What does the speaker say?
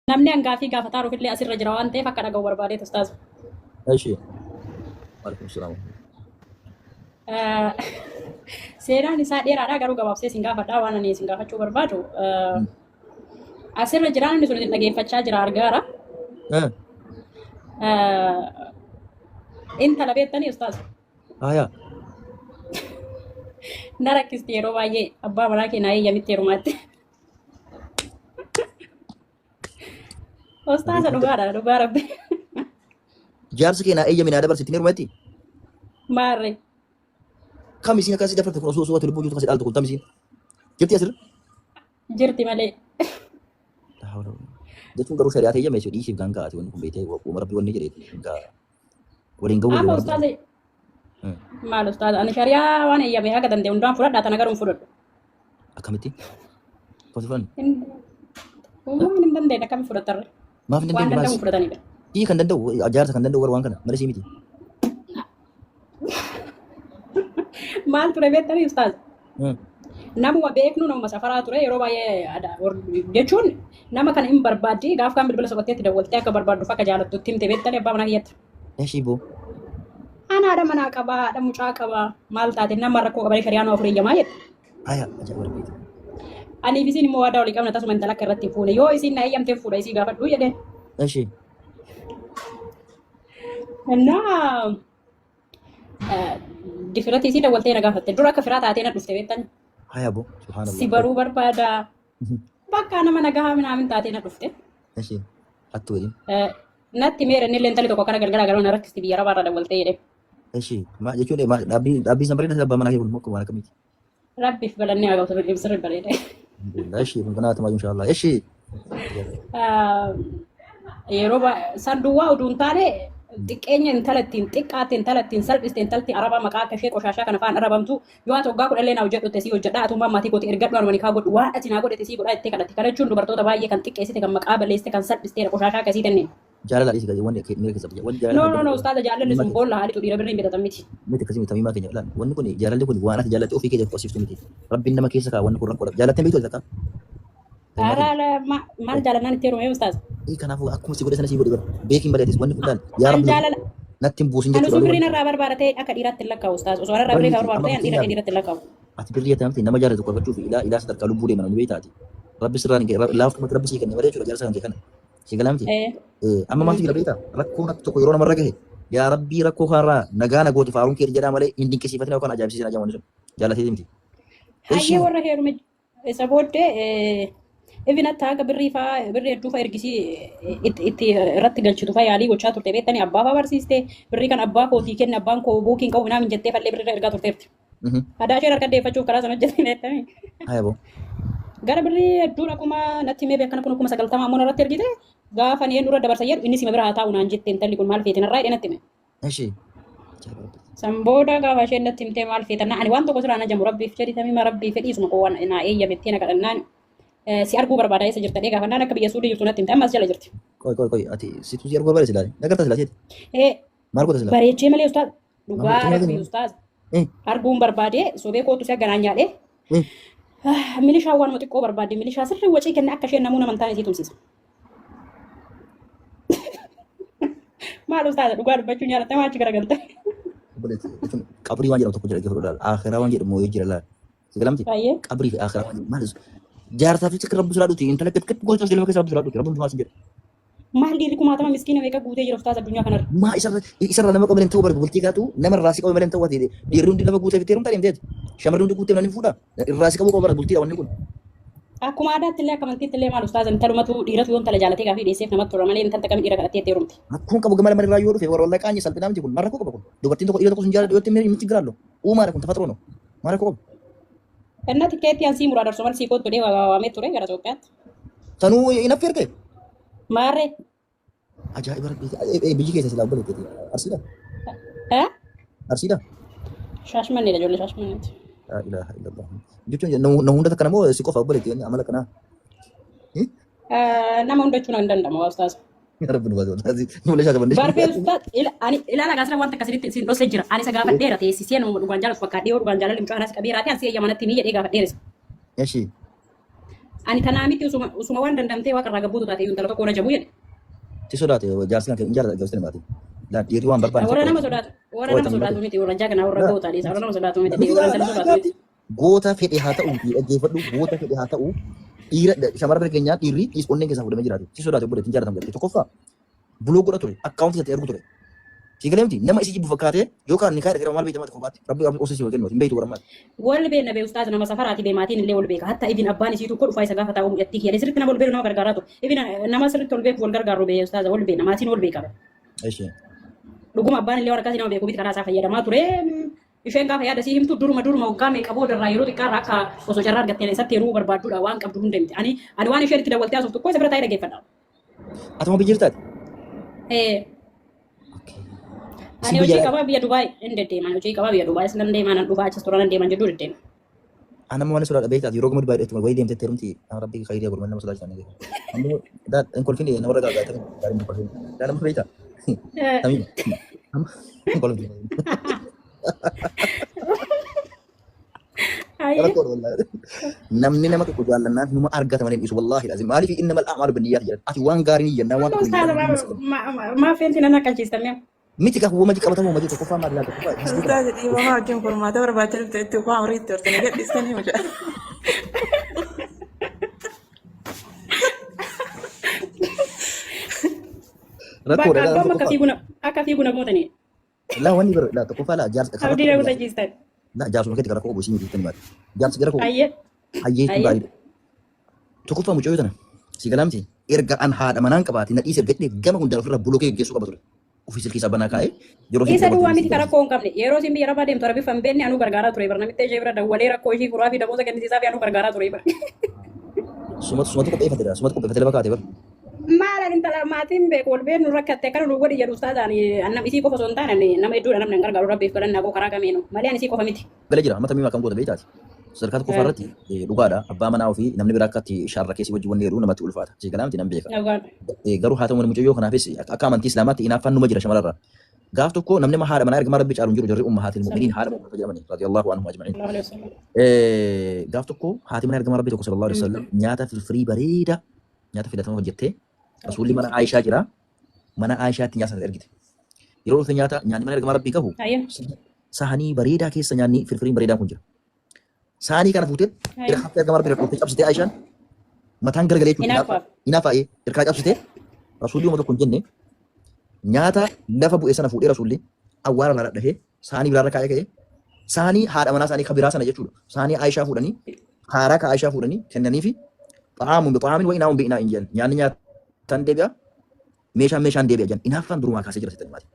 Namni hangaafii gaafataa illee asirra jira waan ta'eef akka dhaga'u barbaadeet ustaaz. Eshi. Waalaikum salaam. Seenaan isaa dheeraadha garuu gabaabsee isin gaafadha waan ani isin gaafachuu barbaadu. Asirra jiraan inni sun isin dhageeffachaa jira argaara. Intala beektanii ustaaz? Haya. Na rakkisti yeroo baay'ee abbaa manaa kee naa eeyyamitti heerumaatti. Ustaaza dhugaadha dhugaa rabbi. Jaarsi kee naa eeyyami naa dabarsitti ni heerumaatti. Maarree. Kam isiin akkasii dabarfte kun osoo osoo ati lubbuu jirtu akkasii dhaaltu kun tam isiin. Jirti asirra? Jirti malee. Jechuun garuu shari'aa ta'e eeyyame dhiisiif gaangaa ati wanni kun beektee uuma rabbi wanni jedhe gaangaa waliin gahuu Amma ustaaza maal ustaaza ani shari'aa waan eeyyame haga danda'e hundaan fudhadha tana garuu hin fudhadhu. Akkamitti? Akkamitti fudhanne? Uumamaan hin dandeenye akkamitti fudhatarre? Maaf hin Waan dandeenye danda'u maal? fudhatanidha. Sii kan danda'u jaarsa kan danda'u waan kana malee sii miti. Maal ture beektanii ustaaz? Namuma beeknu namuma safaraa ture yeroo baay'ee jechuun nama kana hin barbaaddi gaaf kaan bilbila soqotteetti dawwaltee akka barbaadduuf akka jaalattutti himte beektanii abbaa manaa kiyyatti. Eshii boo. Ana haadha manaa qabaa haadha mucaa qabaa maal taate nama rakkoo qabanii shari'aan waa fureeyyamaa jette. Haya ajaa'iba rabbiiti. Anii fi isiin immoo waadaa walii qabna tasuma intala akka irratti hin fuune yoo isiin na eeyyamtee fuudha isii gaafadhu jedheen. Eshii. Innaa difirratti isii dawwaltee na gaafatte dura akka firaa taatee na dhufte beektan Haya boo. Subhaanallah. si baruu barbaada bakka nama nagahaa minaamin taatee na dhufte. Eshii. Hattu waliin. Natti meera inni illee intalli tokko akkana galgala galma na rakkisti biyya arabaa irraa dawwaltee jedhe. Eshi ma jechuun ma dhaabbii dhaabbii san bareeda abbaa manaa kee kun mokkuma waan akkamiiti. Rabbiif galannee haa ga'u sirri sirri bareeda. Alhamdulillah eshi kun kanaa tumaa inshallah eshi. Yeroo san duwwaa utuu hin taane xiqqeenya intala ittiin xiqqaatte intala ittiin salphiste intalti arabaa maqaa akka ishee qoshaashaa kana faan arabamtu yoo ati waggaa 10 illee naa hojjedhu sii hojjedha atummaan maatii kooti ergadhu anuma nikaa godhu waan ati naa godhete sii godhaa jettee kadhatte kana jechuun dubartoota baay'ee kan xiqqeessite kan maqaa balleessite kan salphisteedha qoshaashaa akkasii tenneen. Jaalala dhiisi gaje wanni miira keessa biyya wanni jaalala No no no ustaaza jaalalli sun boolla haalitu dhiira birriin bitatan miti. Miti akkasii miti tamiimaa keenya laal wanni kun jaalalli kun waan ati jaalatte ofii keetiif qosiiftu miti rabbiin nama keessa kaa wanni kun rakkoodha jaalattee beektu ati takka. Ara maal jaalannaan itti heerumee ustaaza. Kanaafuu akkuma si godhe sana si godhe bara beekiin malee atis wanni kun laal yaa An rabbi jaalala natti hin buusin An jechuudha. osoo birriin irraa barbaada ta'e akka dhiiraatti hin lakkaa'u ustaaz. Osoo irraa birrii barbaadu ta'e an dhiira akka dhiiraatti hin lakkaa'u. Ati birrii ati namti nama jaallatu qorbachuuf ilaa ilaa sadarkaa lubbuu deeman ni beektaati. Rabbi sirraan laaftumatti rabbi sii kenne malee jechuudha jaarsa kan kee kana. Si galaa miti? Amma maaltu jira beektaa? Rakkoon akka tokko yeroo namarra gahe yaa rabbii rakkoo kanarraa nagaa na goote faaruun keeti jedhaa malee hin dinqisiifatin yookaan ajaa'ibsiisin ajaa wanni sun jaallateeti miti. Hayyee warra heerume isa booddee even hatta haga birrii faa birrii hedduu faa ergisii itti irratti galchitu faa yaalii gochaa turte beektanii abbaa faa barsiiste birrii kan abbaa kootii kenne abbaan koo buukiin qabu minaamin jettee fallee birrii irra ergaa turteerti. Adaa isheen harka deeffachuuf karaa sana hojjete beektanii. Haya boo. Gara birrii hedduun akkuma natti himee beekana kun 90,000 ammoo narratti ergite gaafa ni eenyurra dabarsa jedhu inni sima bira haa taa'u naan jette intalli kun maal feete narraa jedhee natti hime. Eshi. San booda gaafa isheen natti himtee maal feetan ani waan tokko sirraa na jamu rabbiif jedhi tamima rabbii fedhii suma koo waan naa eeyyamettee na kadhannaan si arguu barbaada eessa jirta dhee gaafannaan akka biyya suudii jirtu natti himte ammas jala jirti. Qoy qoy qoy ati situ si arguu barbaade silaa nagarta silaa seeti. Maal goota silaa? Bareechee malee ustaaz dhugaa Maal rabbii goota? ustaaz arguun barbaade sobee kootu si agganaan nyaadhe milishaa waanuma xiqqoo barbaade milishaa sirrii wacii kenne akka isheen namuu naman taane isii tumsiisa. Maal ustaaza dhugaa dubbachuun jaalatte maa achi garagalte. Obboleetti jechuun qabrii waan jedhamu tokko jira jechuudha laal. Akhiraa waan jedhamu wayii jira laal. Si galamti? Baay'ee. Qabrii fi akhiraa waan jedhamu maal jaarsaa fi sikki rabbi sodaadhuti intala qixqix gocha ilma keessa rabbi sodaadhuti rabbi maal sin jedha. Maal dhiirri kumaatama miskiina meeqa guutee jira ustaaza addunyaa kanarra. Maa isarra isarra nama qabu malee ta'uu barbaadu bultii kaatu nama irraa si qabu malee ta'uu ati dhiirri hundi lafa guutee fitee heerumtaa deemteeti. Shamarri hundi guutee namni fuudha irraa si qabu qaba bara bultiidha wanni kun. Akkuma aadaatti illee akka amantiitti illee maal ustaaza intalumatu dhiiratu yoo intala jaalatee gaafii dhiyeesseef namatti tola malee intalta kami dhiira kadhattee itti heerumti. Rakkoon qabu gama lamaan irraa yoo dhufe warra wallaa qaanyii salphinaa miti kun maal rakkoo qaba kun dubartiin tokko dhiira tokko sun jaaladhu yoo itti miti giraallo uumaadha kun tafaxiroo no maal rakkoo qaba. Inna tikkeetti ansii muraa darsu mal sii kottu dhee waamee ture gara Itoophiyaatti. Tanuu hin affeerte. Maarree. Ajaa'iba rabbii biyyi keessa silaa obboleetteeti Arsiidha. Eh? Arsiidha. Shaashmanneedha ijoollee Shaashmanneeti. Laa ilaaha illallah. Jechuun na hunda takka namoo si qofa obboleetti amala kanaa. Nama hunda jechuun hin danda'amu waa ustaas. Rabbi nu baase wallahi. Nu malee shaashamannee. Barbee ustaas ani ilaala gaasira wanta akkasinitti isin dhosee jira. Ani isa gaafadheera teessisee nama dhugaan jaalatu fakkaadhee yoo dhugaan jaalalli mucaa kanas qabee raatee ansi eeyyamanatti ni jedhee gaafadheera isa. Eshi. Ani tanaa miti usuma waan dandamtee waaqa irraa gabbuutu taate iyyuu intala tokko na jabu jedhe. Si sodaate jaarsi kan kee hin jaalata jaarsi maati. Laa dhiirri waan barbaanne Warra tokko nama sodaatu warra nama sodaatu miti warra jagnaa warra Laa goota dhiisa warra nama sodaatu miti miti warra laa intala laa sodaatu miti. Goota fedhe haa ta'u dhaggeeffadhu, goota fedhe haa ta'u, dhiira shamara bira keenyaa dhiirri dhiis onneen keessaa fuudhamee jiraatu. Si sodaate obboleettiin jaalatamu jette. Tokkoffaa buloo godha ture, akkaawuntii isatti ergu ture. Si galee miti nama isii jibbu fakkaatee yookaan nikaa erga maal beekta maal kophaatti rabbi rabbi osoo si kennu hin beektu warra. Wal beekna bee ustaaz, nama safaraati bee, maatiin illee wal beeka. Hatta ibin abbaan isii tokko dhufaa isa gaafa taa'u mucattii kiyya sirriitti nama wal beeku nama gargaaraa ture. Ibin nama sirriitti wal beeku wal gargaaru bee ustaaz, wal beekna, maatiin wal beeka. Ishee. Dhuguma abbaan illee waan akkasii nama beeku miti, karaa isaa fayyadamaa ture. Isheen gaafa yaada sii himtu duruma waggaa meeqa boodarraa yeroo xiqqaarraa akka osoo carraa argattee isatti yeroo barbaadduudha waan qabdu hunda himte. Ani waan isheen itti dawwaltee haasoftu tokko isa bira taa'ee dhaggeeffadha. Atuma biyya jirtaati? Ee, Isin ani hojii biyya qabaa biyya Dubaay hin deddeeman, hojii qabaa biyya Dubaay nan deemaa nan dhufaa achis tura nan deeman jidduu deddeema. Ana amma waan sodaadha beektaati yeroo gama Dubaay dheettuma wayii deemtee heerumti rabbi khayrii godhu nama sodaachisan. Ammoo hin kolfin, namarra gaagaatanii gaarii hin kolfin. Daa nama beektaa? Tamiima. Amma hin kolfin. Ayyee. Rakkoodha wallaahi. Namni nama tokko jaallannaan numa argata malee hin dhiisu wallaahi lazim. Maaliif innamal a'maalu binniyaati jedhan. Ati waan gaarii ni jennaan waan Amma tokko hin ustaaza jedhan. maa feenti nan akkalchiistan mee? Miti kan uumama qabatamu uumama tokkoffaa maal laata tokkoffaa hisbuu qaba. Ustaazi dhiibamaa wajjin furmaata barbaacha dhufte itti waan horii itti hortanii gadhiistanii mucaa. Rakkoodha Bakka laa abbaan akka tokkoffaa. fiigu akka fiigu na gootanii. Laa wanni bara laa tokkoffaa laa jaarsa kan Abdii rakkoo na qabu jaarsa. kutachiistan. Laa jaarsuma keetti kan rakkoo qabu isin miti maali. Jaarsi gara koo Ayyee. hayyee jechuun Ayyee. gaariidha. Tokkoffaa mucayyoo tana si galaa miti erga an haadha manaan qabaate na dhiise gadhee gama hundaan ofirraa bulokee geggeessuu qaba ture. Ofii silkii isaa banaa kaa'ee yeroo Isa isheen duwwaa miti kan rakkoo hin qabne. Yeroo isin biyya arabaa deemtu Arabiffaa hin beekne anuu gargaaraa ture bara. Namitti ishee bira dawwalee rakkoo ishii furaa fi damooza kennisiisaa fi anuu gargaaraa ture bara. Sumatu qopheeffate dha. Sumatu qopheeffate lafa kaa'ate bara. Maal ani intala maatiin beeku wal beeknu rakkatte akkana nu godhi jedhu ustaazaan annam isii qofa osoo hin taane ani nama hedduudha namni hin gargaaru rabbiif kadhannaa koo karaa kamiinu malee ani isii qofa miti. Galee jira. Amma tamiima akkam goota beektaati. Sadarkaa tokkoffaa irratti dhugaadha. Abbaa manaa ofii namni biraa akka itti shaarra keessi wajjin wanni jedhu namatti ulfaata. Si galaa miti nan beeka. Garuu haa ta'u malee mucayyoo kanaafis akka amantii Islaamaatti hinaaffaan numa jira shamararra. Gaaf tokko namni nama haadha manaa ergamaa Rabbii caalu hin jiru, jarri ummahaatil mu'miniin haadha mu'minoota jedhamani radiyallahu anhum ajma'in. Gaaf tokko haati manaa ergamaa Rabbii tokko sallallahu alaihi wasallam nyaata firfirii bareedaa nyaata filatamaa hojjettee Rasuulli mana Aayishaa jira. Mana Aayishaatti nyaata sana ergite. Yeroo dhufte nyaata nyaanni mana ergamaa Rabbii qabu sahanii bareedaa keessa nyaanni firfiriin bareedaan kun jira. Sahanii kana fuutee irra haftee ergamaa Rabbii dhufte cabsitee Aayishaan mataan garagalee jechuudha. Hinaafaaf. Hinaafaa'ee irkaa cabsitee Rasuulli uma tokko hin jenne, nyaata lafa bu'e sana fuudhee Rasuulli awwaara irraa dhahee saanii biraarra kaa'ee ka'ee saanii haadha manaa isaanii kan biraa sana jechuudha. Saanii Aayishaa fuudhanii haaraa ka Aayishaa fuudhanii kennanii fi xa'aamun bi xa'aamin wa inaa'un bi inaa'in jedhan, nyaanni nyaataan deebi'a, meeshaan meeshaan deebi'a jedhan. Hinaaffaan durumaa kaasee jira sitti himaati.